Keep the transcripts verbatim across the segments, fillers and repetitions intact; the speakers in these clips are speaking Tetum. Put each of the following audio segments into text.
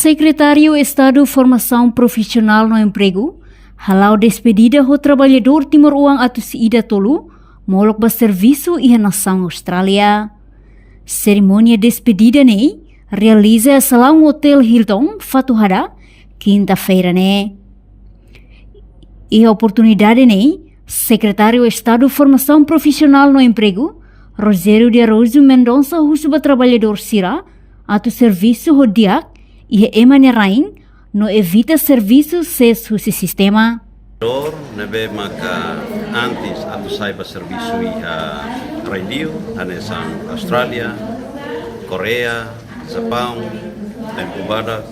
Sekretáriu Estadu Formasaun Profisionál no Empregu hala'o despedida ho traballadór timoroan atus ida tolu molok ba servisu iha nasaun Austrália. Serimónia despedida ne'e realiza iha salaun Hotel Hilton, Fatuhada, kinta-feira ne'e. Iha oportunidade ne'e, Sekretáriu Estadu Formasaun Profisionál no Empregu, Rogério de Araújo Mendonça, husu ba traballadór sira atu servisu ho di'ak iha ema nia rain no evita servisu sees husi sistema. Traballadór ne'ebé maka antes atu sai ba servisu iha rain-li'ur, hanesan Austrália, Koreia, Japaun, tempu badak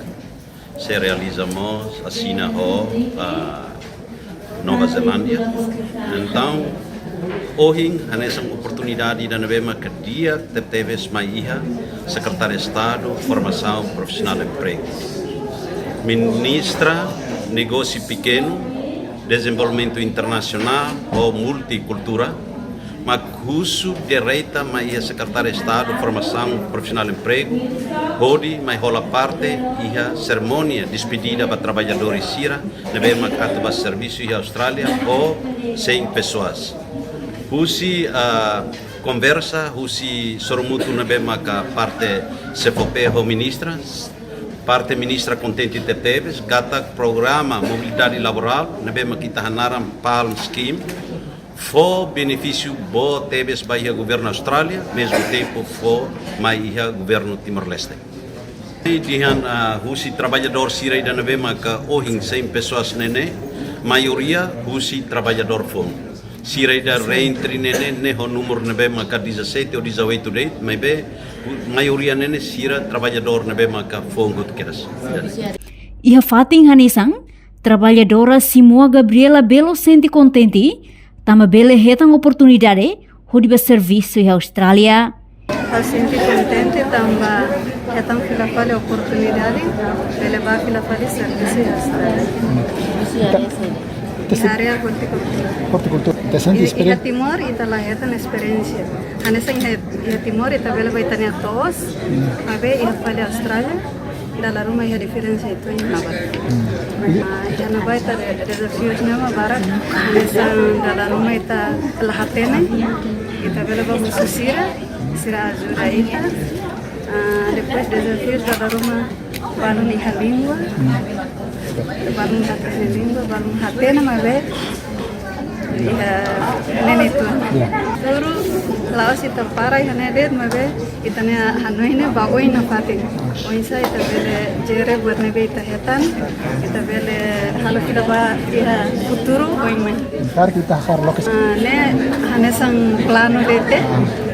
sei realiza mós asina ho, ah, Nova Zelándia. Entaun, ohin hanesan oportunidade ida ne'ebé maka di'ak tebetebes mai iha Sekretáriu Estadu Formasaun Profisionál Empregu. Ministra Negósiu Pekenu, Dezenvolvimentu Internasionál ho Multikultura, mak husu direta mai iha Sekretáriu Estadu Formasaun Profisionál Empregu, hodi mai hola parte iha serimónia despedida ba traballadór sira ne'ebé mak atu ba servisu iha Austrália ho cem pessoas. Husi, ah, konversa husi sorumutu ne'ebé maka parte SEFOPE ho ministra, parte ministra kontente tebetebes, katak programa mobilidade laborál ne'ebé mak ita hanaran PALM Scheme fó benefísiu boot tebes ba iha governu Austrália, mezmu tempu fó mai iha governu Timor-Leste. Dehan, ah, husi traballadór sira ida ne'ebé maka ohin cem pessoas ne'e ne'e, maioria husi traballadór foun. Sira ida reentre ne'e ne'e, ne'e ho númeru ne'ebé maka dezassete ou dezoito de'it, maibé hu-, maioria ne'e ne'e sira traballadór ne'ebé maka foun hotu kedas. Iha fatin hanesan, traballadora Simoa Gabriela Belo sente kontente tanba bele hetan oportunidade hodi ba servisu iha Austrália. Ha'u sente kontente tanba hetan fila fali oportunidade, bele ba fila fali servisu iha Austrália. Iha área hortikultura. Hortikultura. Interesante. Iha, iha esperiénsia. Timor, ita la hetan esperiénsia. Hanesan iha, iha Timor, ita bele ba ita-nia to'os, maibé iha fali Austrália, dala ruma iha diferensa uitoan iha ne'ebá. Hmm. Mas iha ne'ebá ita de-, dezafiu ne'e mak barak, hanesan dala ruma ita la hatene, ita bele ba husu sira, sira ajuda ita. Ah, depois dezafiu dala ruma balun iha língua, balun hatene língua, balun hatene maibé iha ne'e ne'e uitoan. Ya. Tuir la'ós ita para iha ne'e de'it, maibé ita-nia hanoin ne'e ba oin nafatin. Oinsá ita bele jere buat ne'ebé ita hetan, ita bele halo fila ba iha futuru oin mai. Karik ita hakarak loke. Ah, ne'e hanesan planu de'it,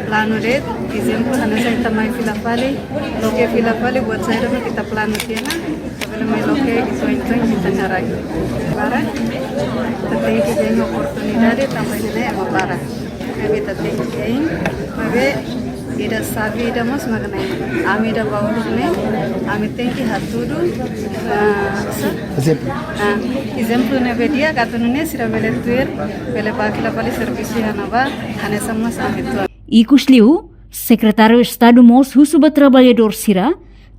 planu de'it, ezemplu hanesan ita mai fila fali, loke fila fali buat saida mak ita planu tiha ona. Ita bele mai loke uitoan-uitoan ita-nia rai. Para, ita tenke ganha oportunidade, tanba ne'e ema para. Maibé ita tenke ganha, maibé ida xave ida mós mak ne'e. Ami ida balu ne'e, ami tenke hatudu, ah, sa-, ezemplu. Ah, ezemplu ne'ebé di'ak atu nune'e sira bele tuir, bele ba fila fali servisu iha ne'ebá, hanesan mós ami uitoan. Ikusliu, Sekretáriu Estadu mós husu ba traballadór sira,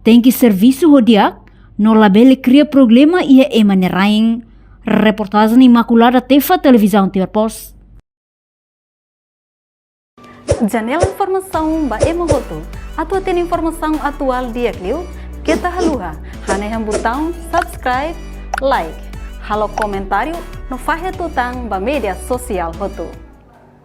tenke servisu ho di'ak, no labele kria problema iha ema nia rain. Reportajen Imaculada Tefa, Televizaun Timor Post. Janela informasaun ba ema hotu. Atu hatene informasaun atuál di'ak liu, keta haluha hanehan butaun subscribe, like, halo komentáriu, no fahe tutan ba média sosiál hotu.